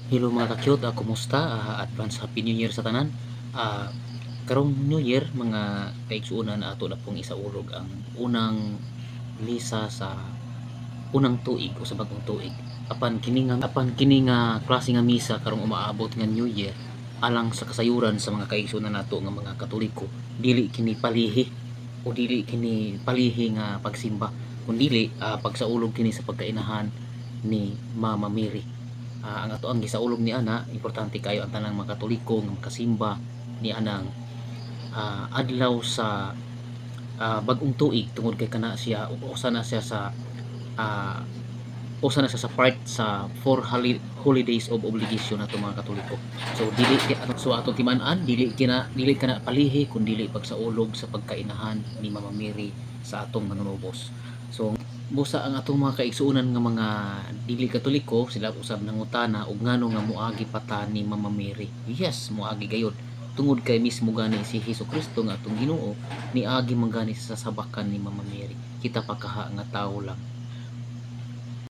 Hello mga ka-cute, kumusta? Advance Happy New Year sa tanan. Karong New Year, mga kaigsuonan, ato na pong isaulog ang unang misa sa unang tuig o sa bagong tuig. Apan kini nga klase nga misa karong umaabot nga New Year, alang sa kasayuran sa mga kaigsuonan nato nga mga Katoliko, dili kini palihi o dili kini palihi nga pagsimba, kundili pagsaulog kini sa pagkainahan ni Mama Mary. Ang ato ang gisaulog ni ana, importante kayo ang tanang mga Katoliko nga makasimba ni anang adlaw sa bag-ong tuig, tungod kay kana siya usa na siya sa part sa four holidays of obligation nato mga Katoliko. So dili, so atong timan-an, dili kana palihi kun dili pagsaulog sa pagkainahan ni Mama Mary sa atong Manunubos. So busa ang atong mga kaigsuonan nga mga dili Katoliko, sila usab nangutana og ngano nga moagi pa ta ni Mama Mary. Yes, moagi gayud, tungod kay mismo gani si Hesus Kristo nga atong Ginoo niagi man gani sa sabakan ni Mama Mary. Kita pa kaha nga tawo lang.